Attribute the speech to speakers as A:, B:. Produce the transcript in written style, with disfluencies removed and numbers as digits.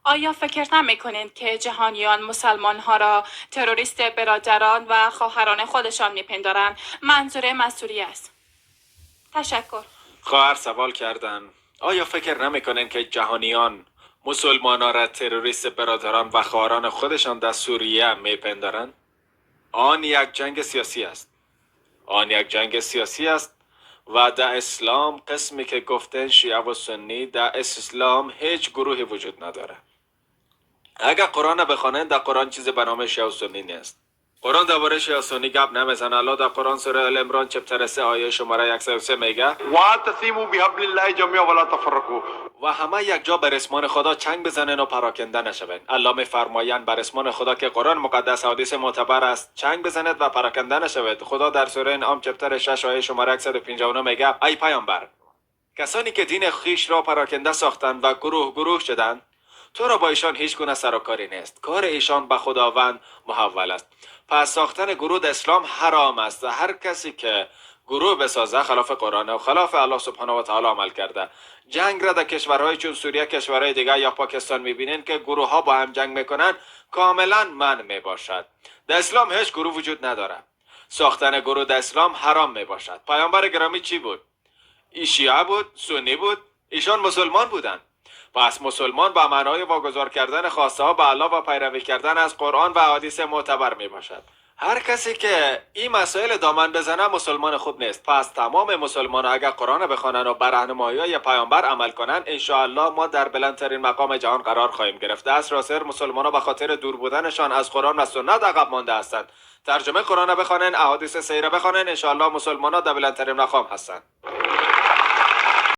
A: آیا فکر نمی‌کنید که جهانیان مسلمان‌ها را تروریست برادران و خواهران خودشان می‌پندارند؟ منظور من سوریه است. تشکر.
B: خواهر سوال کردن آیا فکر نمی‌کنین که جهانیان مسلمان‌ها را تروریست برادران و خواهران خودشان در سوریه می‌پندارند؟ آن یک جنگ سیاسی است. آن یک جنگ سیاسی است و در اسلام قسمی که گفتن شیعه و سنی، در اسلام هیچ گروهی وجود نداره. اگر قرآن بخوانند در قرآن چیزی به نام شیعه و سنی نیست. قرآن درباره شیعه و سنی گپ نمیزنه. الله در قرآن سوره آل عمران چپتر 3 آیه شماره 103 میگه
C: واعتصموا بحبل الله جميعا ولا تفرقوا،
B: و همه یک جا بر اسمان خدا چنگ بزنن و پراکنده نشوند. الله میفرمایند بر اسمان خدا که قرآن مقدس حدیث معتبر است چنگ بزند و پراکنده نشود. خدا در سوره انعام چپتر 6 آیه شماره 159 میگه ای پیامبر، کسانی که دین خویش را پراکنده ساختند و گروه گروه شدند، تو را با ایشان هیچ گونه سر و کاری نیست. کار ایشان به خداوند محول است. پس ساختن گروه در اسلام حرام است. هر کسی که گروه بسازه خلاف قرآن و خلاف الله سبحانه و تعالی عمل کرده. جنگ را در کشورهای چون سوریه، کشورهای دیگه یا پاکستان میبینین که گروه ها با هم جنگ میکنن، کاملا منع میباشد. در اسلام هیچ گروه وجود نداره. ساختن گروه در اسلام حرام میباشد. پیامبر گرامی چی بود؟ ای شیعه بود، سنی بود، ایشان مسلمان بودند. پس مسلمان به معنای واگذار کردن خواسته ها به الله و پیروی کردن از قرآن و احادیث معتبر می باشد. هر کسی که این مسائل دامن بزنه مسلمان خوب نیست. پس تمام مسلمان ها اگر قرآن بخوانند و بر راهنمایی پیامبر عمل کنند، ان شاء الله ما در بلندترین مقام جهان قرار خواهیم گرفت. از راسر مسلمان ها به خاطر دور بودنشان از قرآن و سنت عقب مانده هستند. ترجمه قرآن بخوانند، احادیث سیره بخوانند، ان شاء الله مسلمان ها در بلندترین مقام هستند.